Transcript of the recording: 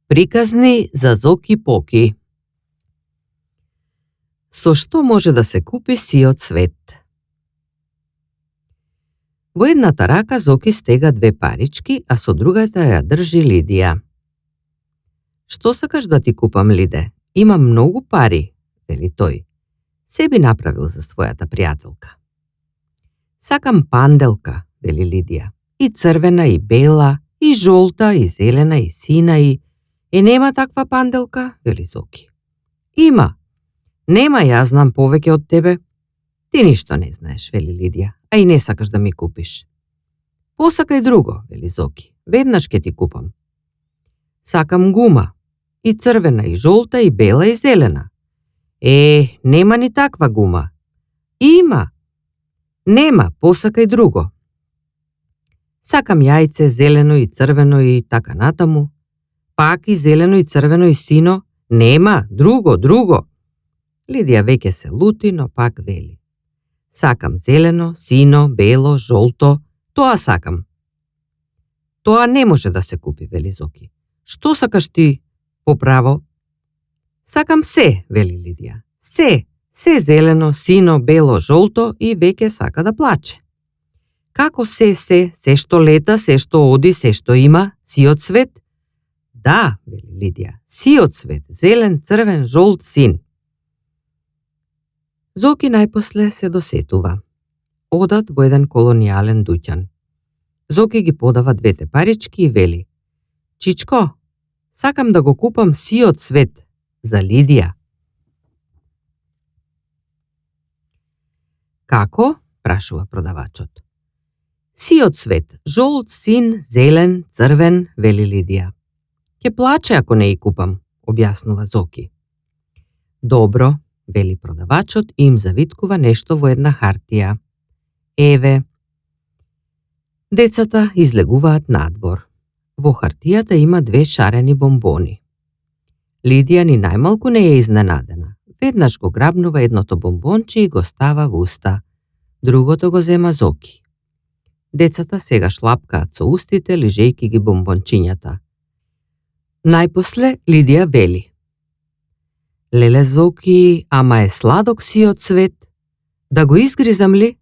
Приказни за Зоки-Поки. Со што може да се купи сиот цвет? Во едната рака Зоки стега 2 парички, а со другата ја држи Лидија. Што сакаш да ти купам, Лиде? Имам многу пари, вели тој. Се би направил за својата пријателка. Сакам панделка, вели Лидија. И црвена, и бела, и жолта, и зелена, и сина, и... нема таква панделка, вели Зоки. Има. Нема, ја знам повеќе од тебе. Ти ништо не знаеш, вели Лидија, а и не сакаш да ми купиш. Посакај друго, вели Зоки. Веднаш ќе ти купам. Сакам гума. И црвена, и жолта, и бела, и зелена. Нема ни таква гума. Има. Нема, посакај друго. Сакам јајце, зелено и црвено и така натаму. Пак и зелено и црвено и сино. Нема, друго. Лидија веќе се лути, но пак вели. Сакам зелено, сино, бело, жолто. Тоа сакам. Тоа не може да се купи, вели Зоки. Што сакаш ти поправо? Сакам се, вели Лидија. Се зелено, сино, бело, жолто и веќе сака да плаче. Како се што лета, се што оди, се што има, сиот цвет? Да, вели Лидија, сиот цвет, зелен, црвен, жолт, син. Зоки најпосле се досетува. Одат во еден колонијален дуќан. Зоки ги подава 2 парички и вели. Чичко, сакам да го купам сиот цвет за Лидија. Како? Прашува продавачот. Сиот цвет, жолт, син, зелен, црвен, вели Лидија. Ке плаче ако не и купам, објаснува Зоки. Добро, вели продавачот и им завиткува нешто во една хартија. Еве. Децата излегуваат надвор. Во хартијата има 2 шарени бомбони. Лидија ни најмалку не е изненадена. Веднаш го грабнува едното бомбонче и го става во уста. Другото го зема Зоки. Децата сега шлапкаат со устите, лижејки ги бомбончињата. Најпосле Лидија вели. Леле Зоки, ама е сладок сиот цвет. Да го изгризам ли?